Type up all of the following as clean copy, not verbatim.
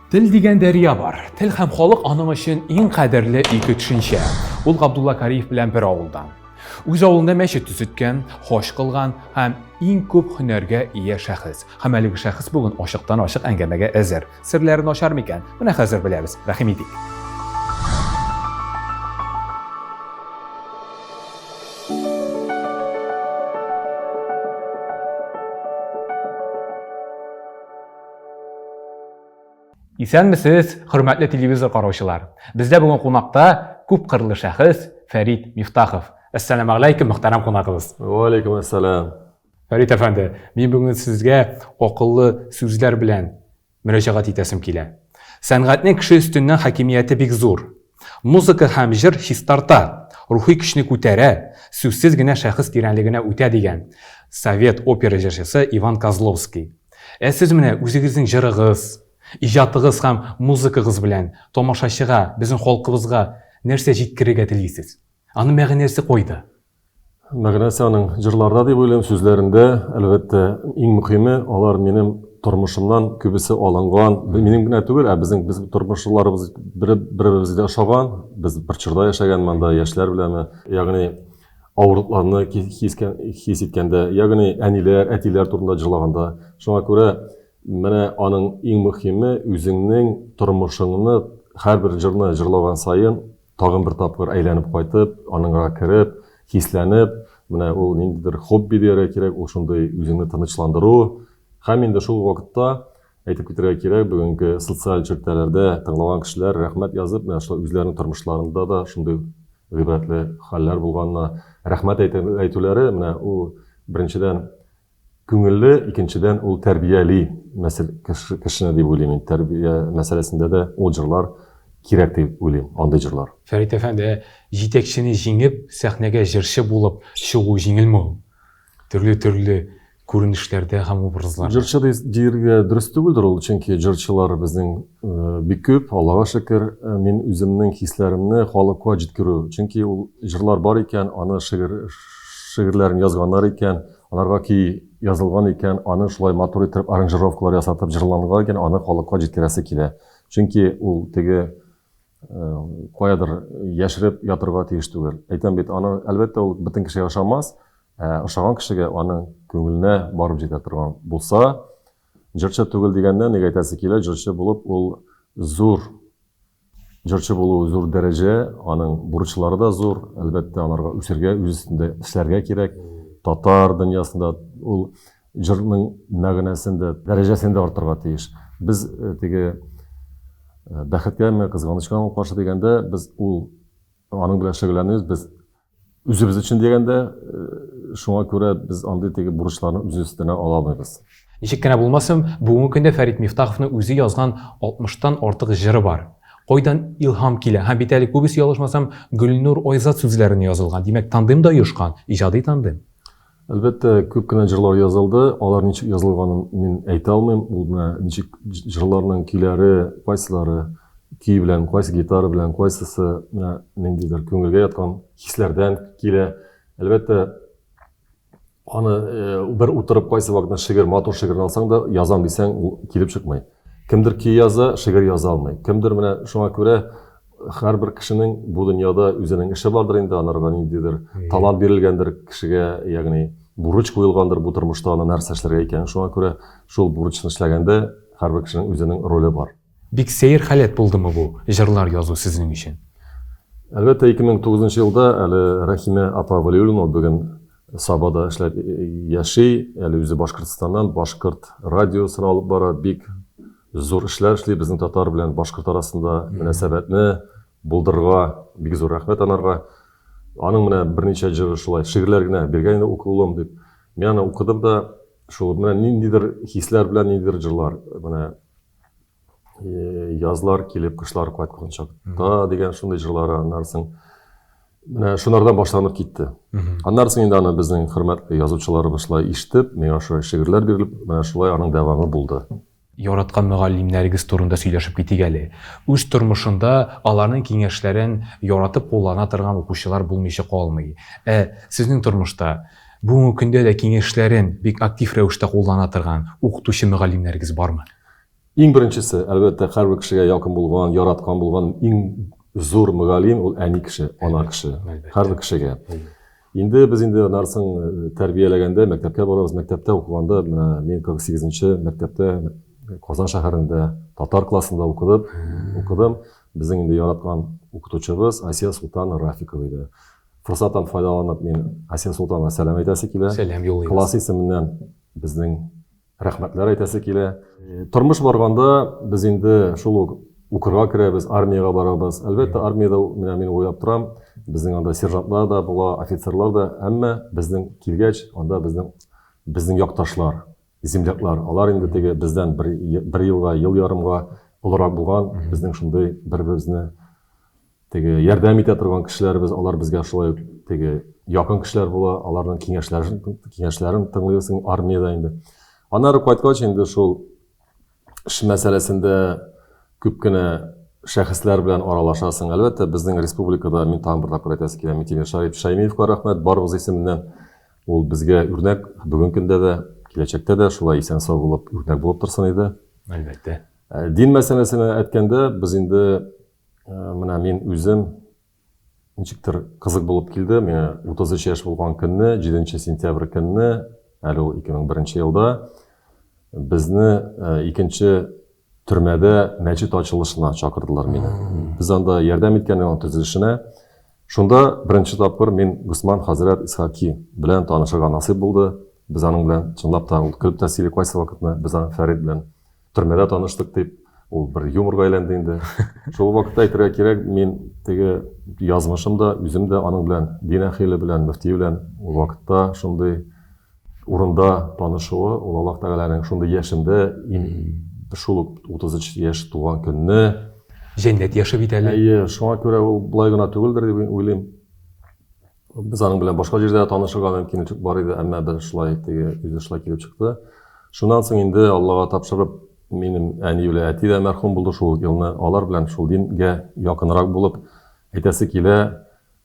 Тел дигән дәрья бар. Тел һәм халык аның өчен иң кадерле ике төшенчә. Ул Габдулла Кариев белән бер авылдан. Үз авылында мәчет төзеткән, хаҗ кылган һәм иң күп һөнәргә ия шәхес. Һәм әлеге шәхес бүген ачыктан-ачык әңгәмәгә әзер. Серләрен ачар микән? Менә хәзер беләбез. Рәхим итик. Исәнмесез, хөрмәтле телевизор караучылар. Бездә бүген кунакта күп кырлы шәхес Фәрит Мифтахов. Әссәламу алейкум, мөхтәрәм кунагыбыз. Ва алейкум әссәлам. Фәрит әфәнде, мин бүген сезгә акыллы сүзләр белән мөрәҗәгать итәсем килә. Сәнгатьнең кеше өстеннән хакимияте бик зур. Музыка һәм җыр чистарта, рухи көчне күтәрә, сүзсез генә шәхес тирәнлегенә үтә дигән совет опера җырчысы Иван Козловский. Ә сез менә үзегезнең җырыгыз, иҗатыгыз һәм музыкагыз белән тамашачыга, безнең халкыбызга нәрсә җиткерергә телисез? Аның мәгънәсе кайда? Мәгънәсе аның җырларда дип уйлыйм, сүзләрендә, әлбәттә, иң мөхиме, алар минем тормышымнан күбесе алынган, минем генә түгел, ә безнең без тормышларыбыз бер-беребезгә ошаган, без бер чорда яшәгән монда яшьләр белән, ягъни авырлыкларны хис иткәндә, ягъни әниләр, әтиләр турында җырлаганда. Шуңа күрә менә аның иң мөхиме үзеңнең тормышыңны һәрбер җырны җырлаган саен Тагын бер тапкыр әйләнеп кайтып, аныңа кереп, хисләнеп, менә ул ниндидер хобби дияргә кирәк, ул шундый үзеңне тынычландыру. Һәм инде шул вакытта әйтеп китәргә кирәк, бүгенге социаль челтәрләрдә тыңлаган кешеләр рәхмәт язып, менә шулай үзләренең тормышларында да шундый гыйбрәтле хәлләр булганына рәхмәт әйтүләре, менә ул беренчедән Күңелле, икенчедән, ул тәрбияли мәсәл кешене дип уйлыйм мин. Тәрбия мәсьәләсендә дә ул җырлар кирәк дип уйлыйм, андый җырлар. Фәрит әфәнде, ә җитәкчене җиңеп, сәхнәгә җырчы булып чыгу җиңелме ул? Төрле-төрле күренешләрдә һәм образларда. Җырчы диергә дөрес түгелдер ул, чөнки җырчылар безнең бик күп, Аллага шөкер. Мин үземнең хисләремне халыкка җиткерү, чөнки ул җырлар бар икән, аны шигырь шигырьләрен язганнар икән, аларга көй язылган икән, аны шулай матур итеп аранжировкалар ясатып җырланган икән, аны халыкка җиткерәсе килә. Чөнки ул теге э, каядыр яшереп ятырга тиеш түгел. Әйтәм бит, аны әлбәттә ул бөтен кешегә ошамас, ә ошаган кешегә аның күңеленә барып җитә торган булса, җырчы түгел дигәндә, ник әйтәсе килә, җырчы булып ул зур Җырчы булу зур дәрәҗә, аның бурычлары да зур. Әлбәттә, аларга үсергә, үз өстендә эшләргә кирәк. Татар дөньясында ул җырның мәгънәсен дә, дәрәҗәсен дә арттырырга тиеш. Без э, теге э, бәхеткәме, кызганычкамы каршы дигәндә, без ул аның белән шөгыльләнәбез, без Үзебез өчен дигәндә, э, шуңа күрә без андый теге бурычларны үз өстенә ала алмыйбыз. Ничек кенә булмасын, бүгенге көндә Фәрит Мифтаховның үзе язган 60-тан артык җыры бар. Кайдан илһам килә? Һәм бит әле күбесе ялгышмасам, Гөлнур Айзат сүзләренә язылган. Димәк, тандем да оешкан, иҗади тандем. Әлбәттә, күп кенә җырлар язылды. Алар ничек язылганын мин әйтә алмыйм. Ул менә ничек җырларның көйләре, кайсылары көй белән, кайсы гитара белән, кайсысы менә ниндидер күңелгә яткан хисләрдән килә. Әлбәттә, аны э, бер утырып кайсы вакытта шигырь, матур шигырьне алсаң да, язам дисәң, ул килеп чыкмый. Кемдер көй яза, шигырь яза алмый. Кемдер менә шуңа күрә һәрбер кешенең бу дөньяда үзенең эше бардыр инде, анарга ниндидер талант бирелгәндер кешегә, ягъни бурыч куелгандыр бу тормышта аны нәрсә эшләргә икәнен. Шуңа күрә шул бурычны эшләгәндә һәрбер кешенең үзенең роле бар. Бик сәер халәт булдымы бу җырлар язу сезнең өчен? Әлбәттә, 2009 елда әле Рәхимә апа Вәлиуллина бүген Сабада эшләп яши, әле үзе Башкортстаннан, башкорт радиосын алып бара, бик зур эшләр эшли, безнең татар белән башкорт арасында мөнәсәбәтне булдырырга бик зур рәхмәт анарга. Аның менә берничә җыры шулай, шигырьләр генә биргән инде уку улым дип. Мин аны укыдым да, шул менә ниндидер хисләр белән ниндидер җырлар, менә язлар килеп, кышлар кайткан чакта дигән шундый җырлары аннан соң менә шунардан башланып китте. Аннан соң инде аны безнең хөрмәтле язучыларыбыз шулай ишетеп, миңа шулай шигырьләр бирелеп, менә шулай аның дәвамы булды. Яраткан мөгаллимнәрегез турында сөйләшеп китик әле. Үз тормышында аларның киңәшләрен яратып куллана торган укучылар булмыйча калмый. Ә сезнең тормышта бүгенге көндә дә киңәшләрен бик актив рәвештә куллана торган укытучы мөгаллимнәрегез бармы? Иң беренчесе, әлбәттә, һәрбер кешегә якын булган, яраткан булган иң зур мөгаллим ул әни кеше, ана кеше. Һәрбер кешегә. Инде без инде аннан э, тәрбияләгәндә мәктәпкә барабыз. Мәктәптә укыганда менә мин 48-нче мәктәптә Казан шәһәрендә татар классында укыдым. Укыдым. Безнең инде яраткан укытучыбыз Асия Султан Рафикова иде. Форсаттан файдаланып мин Асия Султанга сәлам әйтәсе килә. Сәлам юллыйбыз. Класс исеменнән безнең рәхмәтләр әйтәсе килә. Тормыш барганда без инде шул ук укырга керәбез, армиягә барабыз. Әлбәттә, армиядә менә мин уйлап торам, безнең анда сержантлар да була, офицерлар да, әмма безнең килгәч, анда безнең безнең якташлар, земляклар, алар инде теге бездән бер, бер елга, ел ярымга олырак булган, безнең шундый бер-беребезне теге ярдәм итә торган кешеләребез, алар безгә шулай ук теге якын кешеләр була, аларның киңәшләрен киңәшләрен тыңлыйсың армиядә инде. Аннары кайткач инде шул эш мәсьәләсендә күп кенә шәхесләр белән аралашасың. Әлбәттә, безнең республикада мин тагын бер тапкыр әйтәсе килә, Минтимер Шарип Шаймиевка рәхмәт, барыбыз исеменнән. Ул безгә үрнәк, бүген көндә дә, киләчәктә дә шулай исән-сау булып, үрнәк булып торсын иде. Әлбәттә. Дин мәсьәләсенә әйткәндә, без инде Менә мин үзем ничектер кызык булып килде. Миңа 33 яшь булган көнне, 7 сентябрь көнне, әле ул 2001 елда, безне икенче төрмәдә мәчет ачылышына чакырдылар мине. Без анда ярдәм иткән аның төзелешенә. Шунда беренче тапкыр мин Госман хәзрәт Исхаки белән танышырга насыйп булды. Без аның белән чынлап та ул көлеп тә сөйли кайсы вакытны, без аның Фәрит белән Төрмәдә таныштык дип, ул бер юморга әйләнде инде. Шул вакытта әйтергә кирәк, мин теге язмышым да, үзем дә аның белән, дин әһеле белән, мөфти белән ул вакытта шундый урында танышуы, ул Аллаһ Тәгаләнең шундый яшемдә, шул ук 33 яшь туган көнне. Җәннәт яше бит әле. Әйе, шуңа күрә ул болай гына түгелдер дип уйлыйм. Без аның белән башка җирдә дә танышырга мөмкинлек бар иде, әмма без шулай теге үзе шулай килеп чыкты. Шуннан соң инде Аллага тапшырып, минем әни белән әти дә мәрхүм булды шул ук елны. Алар белән шул дингә якынрак булып, әйтәсе килә,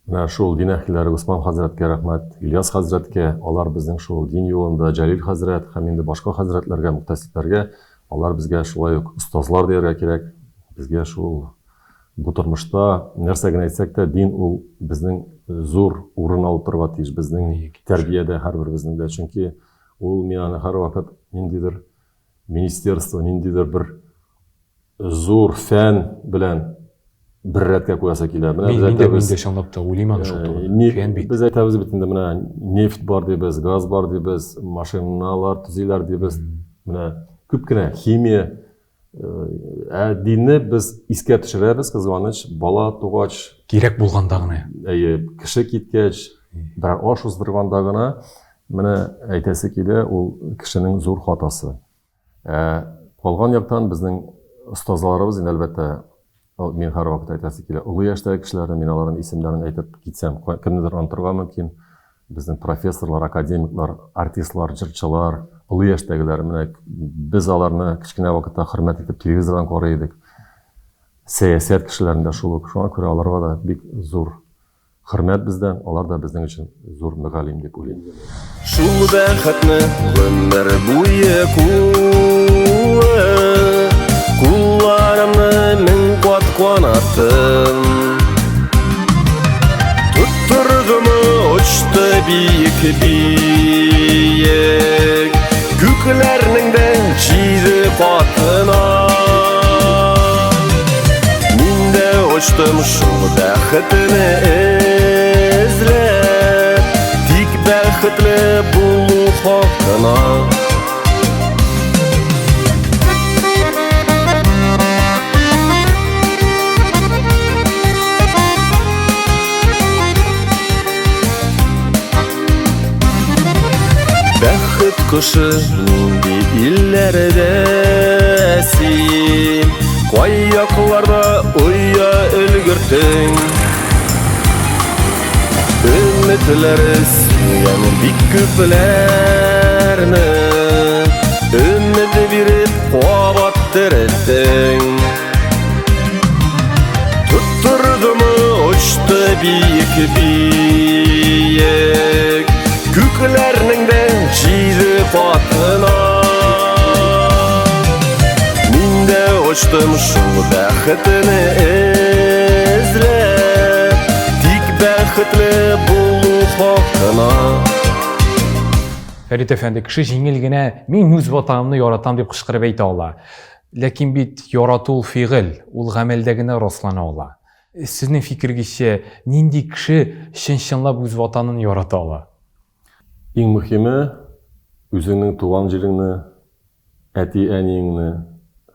менә шул дин әһелләре Госман хәзрәткә рәхмәт, Ильяс хәзрәткә, алар безнең шул дин юлында, Җәлил хәзрәт һәм инде башка хәзрәтләргә, мөхтәсибләргә, алар безгә шулай ук остазлар дияргә кирәк, безгә шул Бу тормышта нәрсә генә әйтсәк тә, дин ул безнең зур урын алып торырга тиеш безнең тәрбиядә һәрберебезнең дә. Чөнки ул мин аны һәрвакыт ниндидер министерство, ниндидер бер зур фән белән бер рәткә куясы килә. Менә без әйтәбез. Мин дә чынлап та уйлыйм аны шул турыда. Фән бит. Без әйтәбез бит инде менә нефть бар дибез, газ бар дибез, машиналар төзиләр дибез. Менә күп кенә химия Ә динне без искә төшерәбез, кызганыч, бала тугач. Кирәк булганда гына. Әйе, кеше киткәч, берәр аш уздырганда гына, менә әйтәсе килә, ул кешенең зур хатасы. Ә калган яктан безнең остазларыбыз инде, әлбәттә, мин һәрвакыт әйтәсе килә, олы яшьтәге кешеләрне, мин аларның исемнәрен әйтеп китсәм, кемнедер онытырга мөмкин. Безнең профессорлар, академиклар, артистлар, җырчылар, олы яшьтәгеләр, менә без аларны кечкенә вакытта хөрмәт итеп телевизордан карый идек. Сәясәт кешеләрен дә шул ук. Шуңа күрә аларга да бик зур хөрмәт бездән, алар да безнең өчен зур мөгаллим дип уйлыйм. Шул бәхетне гомер буе куып, кулларымны мең кат канаттым. Тоттырдымы очты биек биек, Күкләрнең дә җиде катына. Мин дә очтым шул бәхетне эзләп, Тик бәхетле булу хакына. Бәхет кошы нинди илләрдә син? Кай якларда оя өлгертең? Өметләре сүнгән бик күпләрне Өмет биреп кабат терелттең. Тоттырдымы очты биек биек Күкләрнең дә җиде катына. Мин дә Очтым шул бәхетне эзләп, тик бәхетле булу хакына. Фәрит әфәнде, кеше җиңел генә мин үз ватанымны яратам дип кычкырып әйтә ала. Ләкин бит ярату ул фигыль, ул гамәлдә генә раслана ала. Сезнең фикергезчә, нинди кеше чын-чынлап үз ватанын ярата ала? Иң мөһиме, үзеңнең туган җиреңне, әти-әниеңне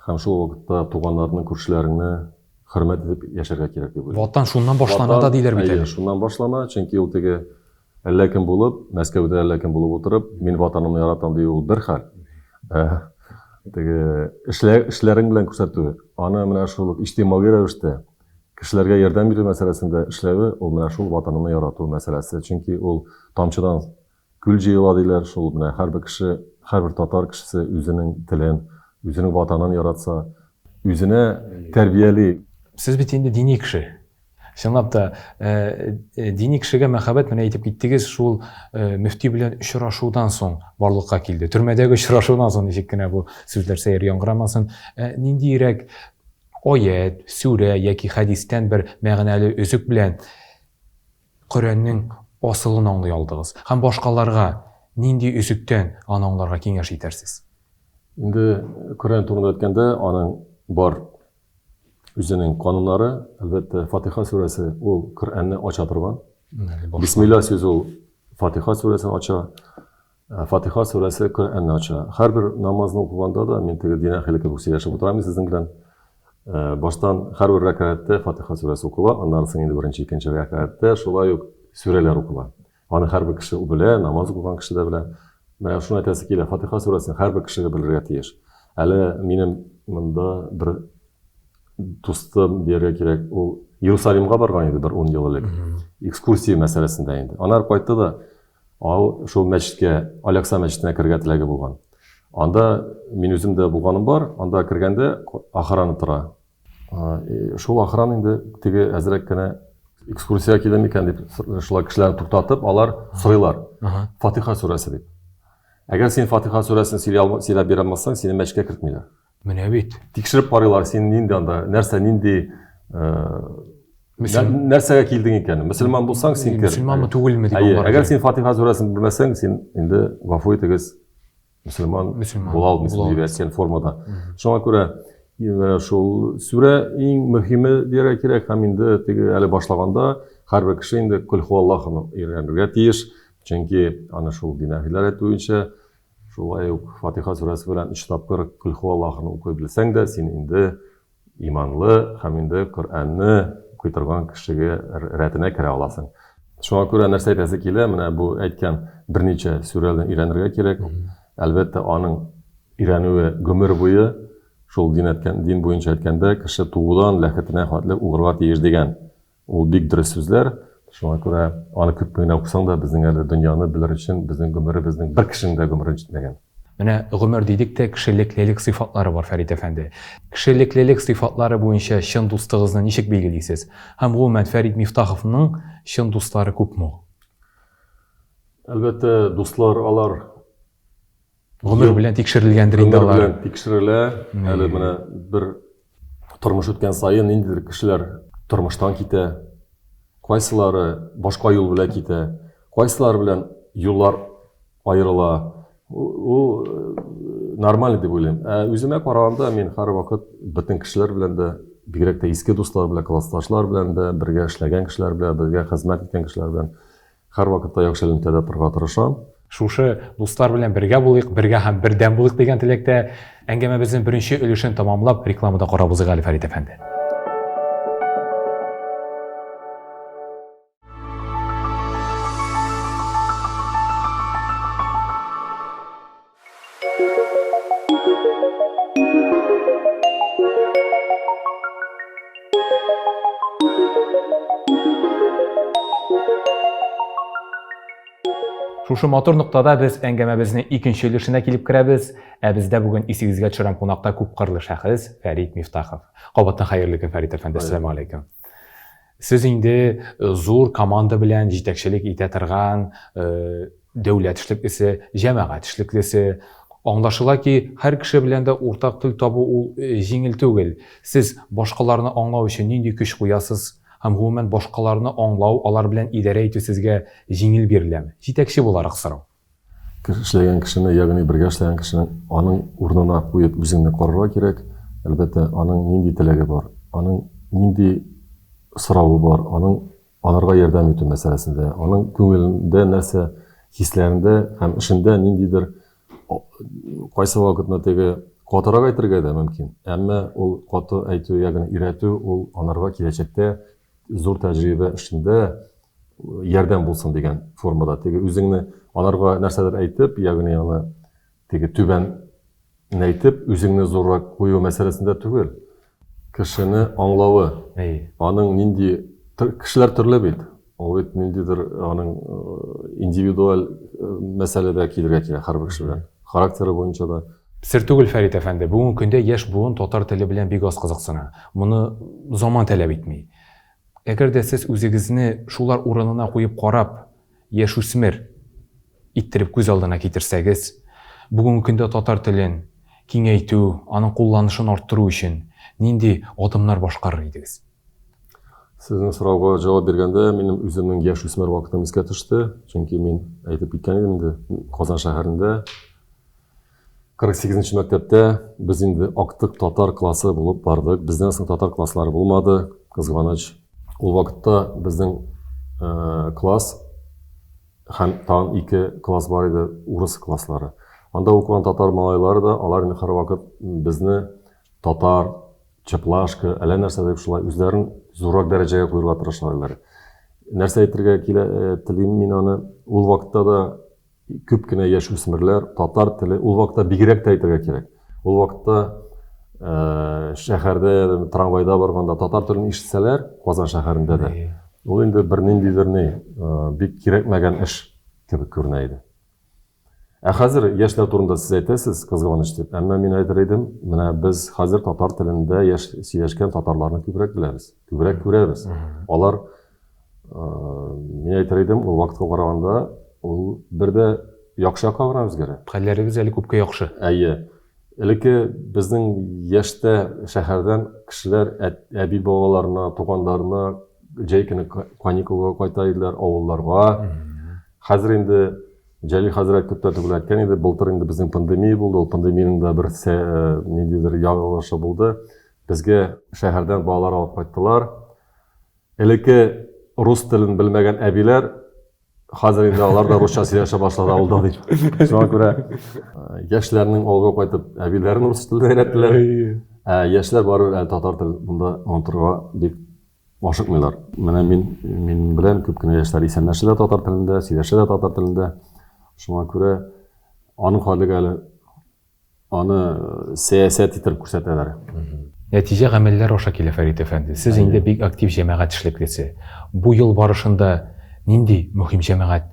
һәм шул вакытта туганнарны, күршеләреңне хөрмәт итеп яшәргә кирәк дип уйлыйм. Ватан шуннан башлана да диләр бит әле. Шуннан башлана, чөнки ул теге әллә кем булып, Мәскәүдә әллә кем булып утырып, мин ватанымны яратам дию ул бер хәл. Ә, теге эшлә, эшләрең белән күрсәтү, аны менә шул иҗтимагый рәвештә кешеләргә ярдәм итү мәсьәләсендә эшләве, ул менә шул ватаныңны ярату мәсьәләсе. Чөнки ул тамчыдан Күл җыела диләр, шул менә һәрбер кеше, һәрбер татар кешесе үзенең телен, үзенең ватанын яратса, үзенә тәрбияли. Сез бит инде дини кеше. Чынлап та, дини кешегә мәхәббәт, менә әйтеп киттегез, шул мөфти белән очрашудан соң барлыкка килде. Төрмәдәге очрашудан соң, ничек кенә бу сүзләр сәер яңгырамасын, ниндиерәк аять, сүрә яки хәдистән бер мәгънәле өзек белән Коръәннең асылын аңлый алдыгыз һәм башкаларга нинди өзектән аны аңларга киңәш итәрсез? Инде Коръән турында әйткәндә, аның бар үзенең кануннары, әлбәттә, Фатиха сүрәсе ул Коръәнне ача торган. Бисмилла сүзе ул Фатиха сүрәсен ача. Э, Фатиха сүрәсе Коръәнне ача. Һәрбер намазны укыганда да мин теге дин әһеле кебек сөйләшеп утырам сезнең белән. Э, баштан һәрбер рәкәгатьтә Фатиха сүрәсе укыла, аннан соң инде беренче, икенче рәкәгатьтә шулай ук сүрәләр укыла. Аны һәрбер кеше белә, намаз укыган кеше дә белә. Менә шуны әйтәсе килә, Фатиха сүрәсен һәрбер кеше белергә тиеш. Әле минем монда бер дустым дияргә кирәк, ул Иерусалимга барган иде бер 10 ел элек. Экскурсия мәсьәләсендә инде. Анар кайтты да, Ал шул мәчеткә, Алякса мәчетенә керергә теләге булган. Анда мин үзем дә булганым бар, анда кергәндә охрана тора. Шул охрана инде теге әзрәк кенә экскурсиягә килдем микән дип шулай кешеләрне туктатып, алар сорыйлар. Фатиха сүрәсе дип. Әгәр син Фатиха сүрәсен сөйләп бирә алмасаң, сине мәчеткә кертмиләр. Менә бит. Тикшереп карыйлар, син нинди анда, нәрсә, нинди нәрсәгә килдең икән. Мөселман булсаң, син кер. Мөселманмы түгелме дип аңларга. Әгәр син Фатиха сүрәсен белмәсәң, син инде гафу итегез, мөселман була алмыйсың дип әйткән формада. Шуңа күрә шул сүрә иң мөһиме дияргә кирәк һәм инде теге әле башлаганда һәрбер кеше инде Көл хуаллахны өйрәнергә тиеш, чөнки аны шул дин әһелләре әйтүенчә Шулай ук Фатиха сүрәсе белән өч тапкыр Көл хуаллахны укый белсәң дә, син инде иманлы һәм инде Коръәнне укый торган кешегә рәтенә керә аласың. Шуңа күрә нәрсә әйтәсе килә, менә бу әйткән берничә сүрәне өйрәнергә кирәк. Әлбәттә, аның өйрәнүе гомер буе, шул дин әйткән, дин буенча әйткәндә, кеше туудан ләхетенә хәтле укырга тиеш дигән. Ул бик дөрес сүзләр. Шуңа күрә аны күпме генә укысаң да, безнең әле дөньяны белер өчен безнең гомеребезнең бер кешенең дә гомере җитмәгән. Менә гомер дидек тә, кешелеклелек сыйфатлары бар, Фәрит әфәнде. Кешелеклелек сыйфатлары буенча чын дустыгызны ничек билгелисез? Һәм гомумән, Фәрит Мифтаховның чын дуслары күпме ул? Әлбәттә, дуслар алар Гомер белән тикшерелгәндер инде алар. Гомер белән тикшерелә. Әле менә бер тормыш үткән саен ниндидер кешеләр тормыштан китә. Кайсылары башка юл белән китә, кайсылары белән юллар аерыла. Ул э, нормаль дип уйлыйм. Ә үземә караганда мин һәрвакыт бөтен кешеләр белән дә, бигрәк тә иске дуслар белән, классташлар белән дә, бергә эшләгән кешеләр белән, бергә хезмәт иткән кешеләр белән Һәрвакытта яхшы элемтәдә торырга тырышам. Шушы дуслар белән бергә булыйк, бергә һәм бердәм булыйк дигән теләктә әңгәмәбезнең беренче өлешен тәмамлап, рекламада карап узыйк әле, Фәрит әфәнде. Шушы матур ноктада без әңгәмәбезнең икенче өлешенә килеп керәбез. Ә бездә бүген исегезгә төшерәм кунакта күпкырлы шәхес Фәрит Мифтахов. Кабаттан хәерле көн, Фәрит әфәнде. Әссәламу алейкум. Сез инде э, зур команда белән җитәкчелек итә торган э, дәүләт эшлеклесе, җәмәгать эшлеклесе, Аңлашыла ки, һәр кеше белән дә уртак тел табу ул җиңел түгел. Сез башкаларны аңлау өчен нинди көч куясыз һәм гомумән башкаларны аңлау, алар белән идарә итү сезгә җиңел биреләме? Җитәкче буларак сорау. Эшләгән кешене, ягъни бергә эшләгән кешене аның урынына куеп үзеңне карарга кирәк. Әлбәттә, аның нинди теләге бар, аның нинди соравы бар, аның аларга ярдәм итү мәсьәләсендә, аның күңелендә нәрсә, хисләрендә һәм эшендә ниндидер кайсы вакытны теге катырак әйтергә дә мөмкин. Әмма ул каты әйтү, ягъни өйрәтү, ул анарга киләчәктә зур тәҗрибә эшендә ярдәм булсын дигән формада. Теге үзеңне аларга нәрсәдер әйтеп, ягъни аны теге түбән әйтеп, үзеңне зуррак кую мәсьәләсендә түгел. Кешене аңлавы. Аның нинди кешеләр төрле бит. Ул бит ниндидер аның индивидуаль мәсьәләдә килергә кирәк һәрбер кеше белән. Характеры буенча да. Сер түгел, Фәрит әфәнде, бүгенге көндә яшь буын татар теле белән бик аз кызыксына. Моны заман таләп итми. Әгәр дә сез үзегезне шулар урынына куеп карап, яшүсмер иттереп күз алдына китерсәгез, бүгенге көндә татар телен киңәйтү, аның кулланышын арттыру өчен нинди адымнар башкарыр идегез? Сезнең сорауга җавап биргәндә, минем үземнең яшүсмер вакытым искә төште. Чөнки мин әйтеп киткән идем инде, Казан шәһәрендә 48 нче мәктәптә без инде актык татар классы булып бардык. Бездән соң татар класслары булмады, кызганыч. Ул вакытта безнең э, класс һәм тагын ике класс бар иде, урыс класслары. Анда укыган татар малайлары да, алар инде һәрвакыт безне татар, чаплашка, әллә нәрсә дип шулай үзләрен зуррак дәрәҗәгә куярга тырышалар иделәр. Нәрсә әйтергә килә, э, телим мин аны, ул вакытта да Күп кенә яшүсмерләр татар теле, ул вакытта бигрәк тә әйтергә кирәк. Ул вакытта э, шәһәрдә трамвайда барганда татар телен ишетсәләр, Казан шәһәрендә дә, ул инде берниндидер ни, э, бик кирәкмәгән эш кебек күренә иде. Ә хәзер яшьләр турында сез әйтәсез, кызганыч дип. Әмма мин әйтер идем, менә без хәзер татар телендә яшь сөйләшкән татарларны күбрәк беләбез, күбрәк күрәбез. Алар Мин әйтер идем, ул вакытка караганда, ул бер дә яхшы якка гына үзгәрә. Хәлләрегез әле күпкә яхшы. Әйе. Элекке безнең яшьтә шәһәрдән кешеләр әби-бабаларына, туганнарына җәй көне каникулга кайта иделәр, авылларга. Хәзер инде Җәлил хәзрәт күптән түгел әйткән иде, былтыр инде безнең пандемия булды, ул пандемиянең дә бер ниндидер ягылышы булды. Безгә шәһәрдән балалар алып кайттылар. Элекке рус телен белмәгән әбиләр хәзер инде алар да русча сөйләшә башлады авылда дип. Шуңа күрә э, яшьләрнең авылга кайтып әбиләрен рус теленә өйрәттеләр. Ә яшьләр барыбер әле татар телен монда онытырга бик ашыкмыйлар. Менә мин мин беләм күп кенә яшьләр исәнләшә дә татар телендә, сөйләшә дә татар телендә. Шуңа күрә аның хәлеге әле Аны сәясәт итеп күрсәтәләр. Нәтиҗә гамәлләр аша килә, Фәрит әфәнде. Сез инде бик актив җәмәгать эшлеклесе. Бу ел барышында нинди мөһим җәмәгать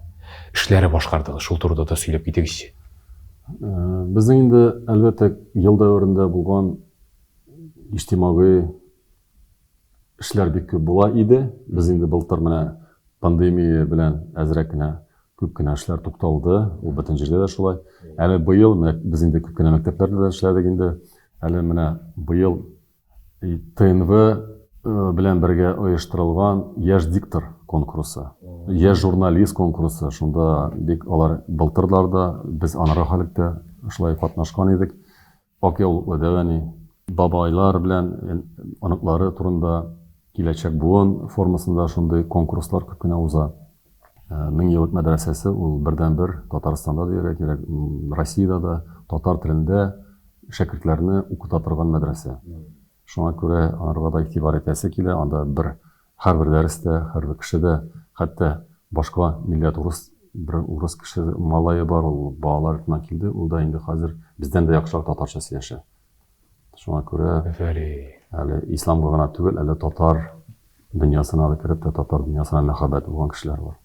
эшләре башкардыгыз? Шул турыда да сөйләп китегезче. Безнең инде, әлбәттә, ел дәверендә булган иҗтимагый эшләр бик күп була иде. Без инде былтыр менә пандемия белән әзрәк кенә Күп кенә эшләр тукталды, ул бөтен җирдә дә шулай. Әле быел менә без инде күп кенә мәктәпләрдә дә эшләдек инде. Әле менә быел ТНВ белән бергә оештырылган Яшь диктор конкурсы, Яшь журналист конкурсы, шунда бик алар былтырлар да, без анарга хәлектә шулай катнашкан идек. Ак яулыклы дәү әни, бабайлар белән оныклары турында киләчәк буын формасында шундый конкурслар күп кенә уза. Меңьеллык мәдрәсәсе ул бердәнбер Татарстанда дияргә кирәк, Россиядә дә татар телендә шәкертләрне укыта торган мәдрәсә. Шуңа күрә аларга да игътибар итәсе килә, анда бер һәрбер дәрестә, һәрбер кеше дә, хәтта башка милләт урыс бер урыс кеше малае бар, ул балалар йортыннан килде, ул да инде хәзер бездән дә яхшырак татарча сөйләшә. Шуңа күрә әле исламга гына түгел, әле татар дөньясына да кереп тә татар дөньясына мәхәббәт булган кешеләр бар.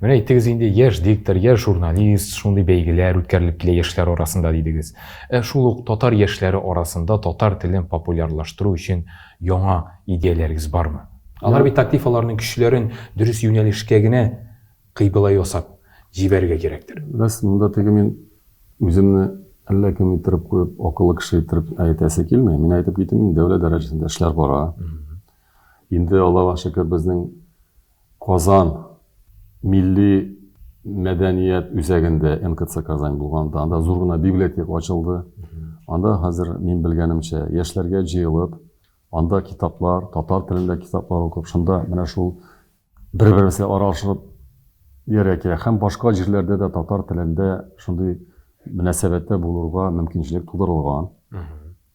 Менә әйттегез инде, яшь диктор, яшь журналист, шундый бәйгеләр үткәрелеп килә яшьләр арасында дидегез. Ә шул ук татар яшьләре арасында татар телен популярлаштыру өчен яңа идеяләрегез бармы? Алар бит актив, аларның көчләрен дөрес юнәлешкә генә кыйбла ясап җибәрергә кирәктер. Бәс, монда теге мин үземне Әллә кем иттереп куеп, акыллы кеше иттереп әйтәсе килми. Мин әйтеп китим, инде дәүләт дәрәҗәсендә эшләр бара. Инде Аллага шөкер, безнең Казан милли мәдәният үзәгендә НКЦ Казань булганда, анда зур гына библиотека ачылды. Анда хәзер, мин белгәнемчә, яшьләргә җыелып, анда китаплар, татар телендә китаплар укып, шунда менә шул бер-беребезгә аралашып йөрергә кирәк. Һәм башка җирләрдә дә татар телендә шундый мөнәсәбәттә булырга мөмкинчелек тудырылган.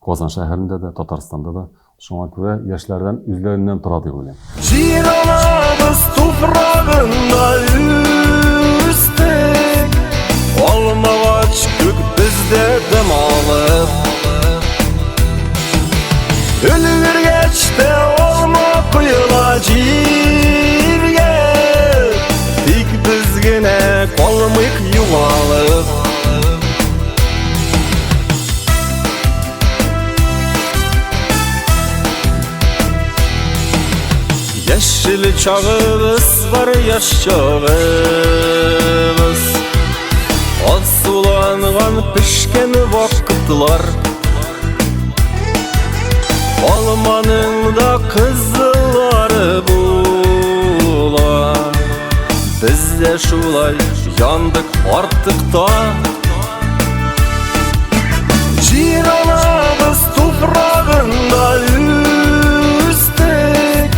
Казан шәһәрендә дә, Татарстанда да. Шуңа күрә яшьләрдән үзләреннән тора дип уйлыйм. Җир анабыз туфрагында үстек, Алмагач күк бездә дым алып. Өлгергәч тә алма коела җиргә, Тик без генә калмыйк югалып. Яшел чагыбыз бар, яшь чагыбыз. Алсуланган пешкән вакытлар. Алманың да кызыллары була. Без дә шулай яндык артык та. Җир анабыз туфрагында үстек,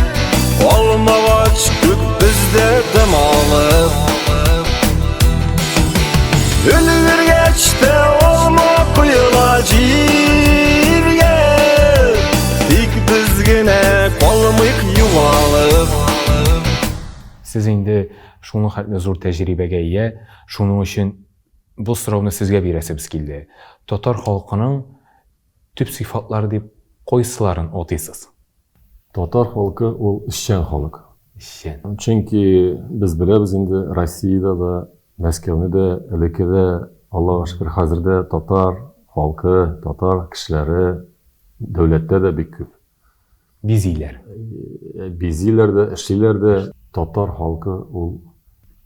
Алмагач күк бездә дым алып. Өлгергәч тә алма коела җиргә, Тик без генә калмыйк югалып. Сез инде шуның хәтле зур тәҗрибәгә ия, шуның өчен Бу сорауны сезгә бирәсебез килде. Татар халкының төп сыйфатлары дип кайсыларын атыйсыз? Татар халкы ул эшчән халык. Эшчән. Чөнки без беләбез инде, Россиядә дә, Мәскәүне дә, элекке дә, Аллага шөкер, хәзер дә татар халкы, татар кешеләре дәүләттә дә бик күп. Бизиләр. Бизиләр дә, эшлиләр дә. Татар халкы ул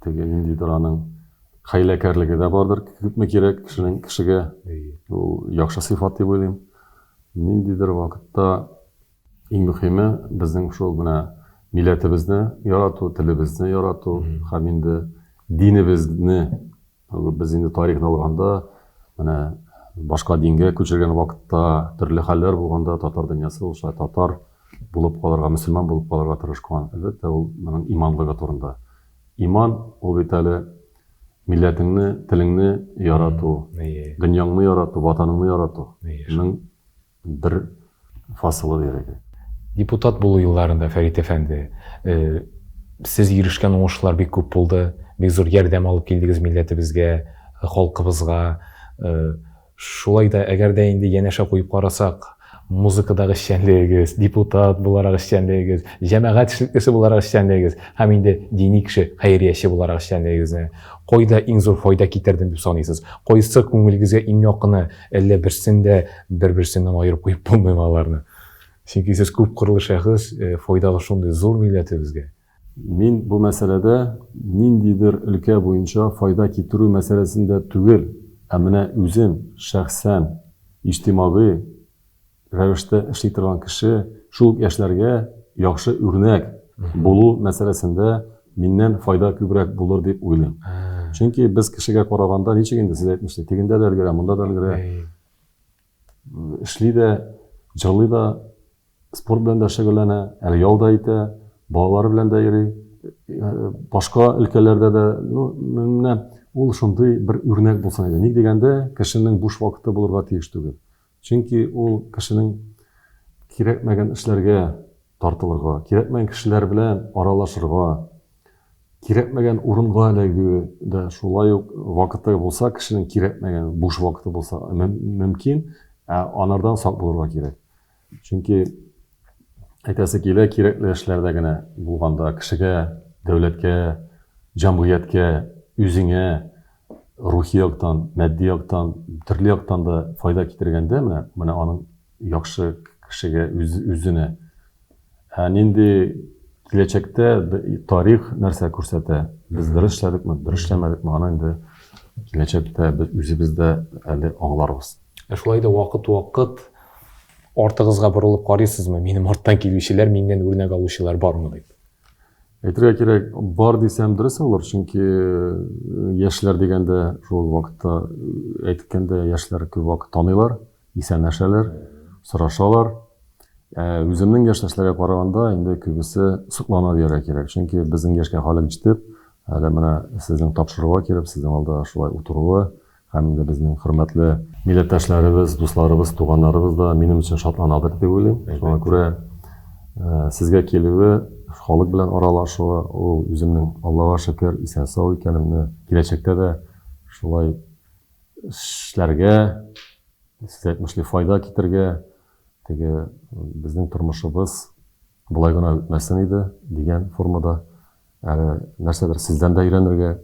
теге ниндидер аның хәйләкәрлеге дә бардыр, күпме кирәк кешенең кешегә. Ул яхшы сыйфат дип уйлыйм. Ниндидер вакытта иң мөһиме безнең шул менә милләтебезне ярату, телебезне ярату һәм инде динебезне. Без инде тарихны алганда, менә башка дингә күчергән вакытта, төрле хәлләр булганда татар дөньясы ул шулай татар булып калырга, мөселман булып калырга тырышкан. Әлбәттә, ул моның иманлыгы турында. Иман ул бит әле милләтеңне, телеңне ярату, дөньяңны ярату, ватаныңны ярату. Моның Бер фасылы диярлек. Депутат булу елларында, Фәрит әфәнде, сез ирешкән уңышлар бик күп булды. Бик зур ярдәм алып килдегез милләтебезгә, халкыбызга. Шулай да, әгәр дә инде янәшә куеп карасак, музыкадагы эшчәнлегегез, депутат буларак эшчәнлегегез, җәмәгать эшлеклесе буларак эшчәнлегегез һәм инде дини кеше, хәйрияче буларак эшчәнлегегезне кайда иң зур файда китердем дип саныйсыз? Кайсы күңелегезгә иң якыны? Әллә берсен дә бер-берсеннән аерып куеп булмыймы аларны? Чөнки сез күпкырлы шәхес, файдагыз шундый зур милләтебезгә. Мин бу мәсьәләдә ниндидер өлкә буенча файда китерү мәсьәләсендә түгел, ә менә үзем шәхсән иҗтимагый рәвештә эшли торган кеше, шул ук яшьләргә яхшы үрнәк булу мәсьәләсендә миннән файда күбрәк булыр дип уйлыйм. Чөнки без кешегә караганда, ничек инде сез әйтмешли, тегендә дә өлгерә, монда да өлгерә. Эшли дә, җырлый да, спорт белән дә шөгыльләнә, әле ял да итә, балалары белән дә йөри, башка өлкәләрдә дә, ну, менә ул шундый бер үрнәк булсын иде. Ник дигәндә, кешенең буш вакыты булырга тиеш түгел. Чөнки ул кешенең кирәкмәгән эшләргә тартылырга, кирәкмәгән кешеләр белән аралашырга, кирәкмәгән урынга эләгүе дә шулай ук вакыты булса, кешенең кирәкмәгән буш вакыты булса мөмкин, ә анардан сак булырга кирәк. Чөнки әйтәсе килә, кирәкле эшләрдә генә булганда кешегә, дәүләткә, җәмгыятькә, үзеңә рухи яктан, матди яктан, төрле яктан да файда китергәндә, менә, менә аның яхшы кешегә үз, үзенә. Ә нинди киләчәктә тарих нәрсә күрсәтә? Без дөрес эшләдекме, дөрес эшләмәдекме, аны инде Киләчәктә без үзебез дә әле аңларбыз. Ә шулай да вакыт-вакыт артыгызга борылып карыйсызмы, минем арттан килүчеләр, миннән үрнәк алучылар бармы дип? Әйтергә кирәк, бар дисәм дөрес булыр, чөнки яшьләр дигәндә шул вакытта әйткәндә яшьләр күп вакыт таныйлар, исәнләшәләр, сорашалар. Ә үземнең яшьтәшләргә караганда инде күбесе соклана дияргә кирәк. Чөнки безнең яшькә халык җитеп, әле менә сезнең тапшыруга килеп, сезнең алда шулай утыруы һәм инде безнең хөрмәтле милләттәшләребез, дусларыбыз, туганнарыбыз да минем өчен шатланадыр дип уйлыйм. Шуңа күрә сезгә килүе, халык белән аралашуы, ул үземнең Аллага шөкер, исән-сау икәнемне, киләчәктә дә шулай эшләргә, сез әйтмешли, файда китергә, теге безнең тормышыбыз болай гына үтмәсен иде дигән формада әле нәрсәдер сездән дә өйрәнергә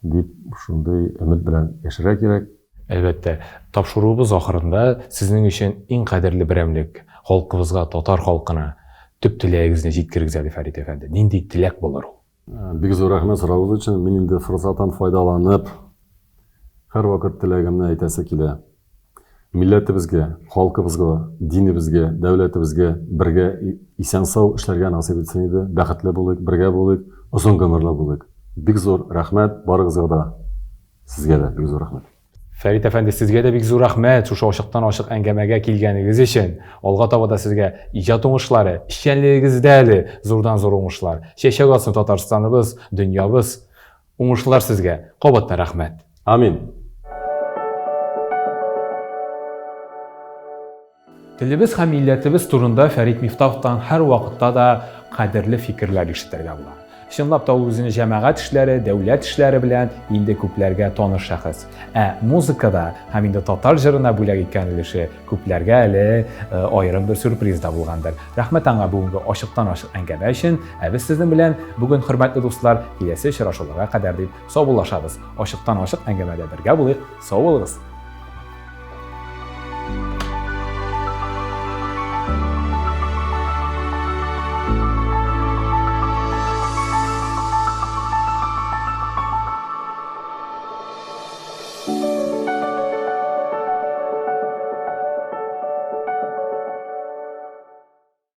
дип шундый өмет белән яшәргә кирәк. Әлбәттә, тапшыруыбыз ахырында сезнең өчен иң кадерле берәмлек, халкыбызга, татар халкына төп теләгегезне җиткерегез әле, Фәрит әфәнде. Нинди теләк булыр ул? Бик зур рәхмәт соравыгыз өчен. Мин инде форсаттан файдаланып, һәрвакыт теләгемне әйтәсе килә. Милләтебезгә, халкыбызга, динебезгә, дәүләтебезгә бергә исән-сау эшләргә насыйп итсен иде. Бәхетле булыйк, бергә булыйк, озын гомерле булыйк. Бик зур рәхмәт барыгызга да, сезгә дә бик зур рәхмәт. Фәрит әфәнде, сезгә дә бик зур рәхмәт шушы ачыктан-ачык әңгәмәгә килгәнегез өчен. Алга таба да сезгә иҗат уңышлары, эшчәнлегегездә әле зурдан-зур уңышлар. Чәчәк атсын Татарстаныбыз, дөньябыз. Уңышлар сезгә. Кабаттан рәхмәт. Амин. Телебез һәм милләтебез турында Фәрит Мифтаховтан һәрвакытта да кадерле фикерләр ишетергә була. Чынлап та ул үзенең җәмәгать эшләре, дәүләт эшләре белән инде күпләргә таныш шәхес. Ә музыкада һәм инде татар җырына бүләк иткән өлеше күпләргә әле э, аерым бер сюрприз да булгандыр. Рәхмәт аңа бүгенге ачыктан-ачык әңгәмә өчен. Ә без сезнең белән бүген, хөрмәтле дуслар, киләсе очрашуларга кадәр дип саубуллашабыз. Ачыктан-ачык әңгәмәдә бергә булыйк. Сау булыгыз!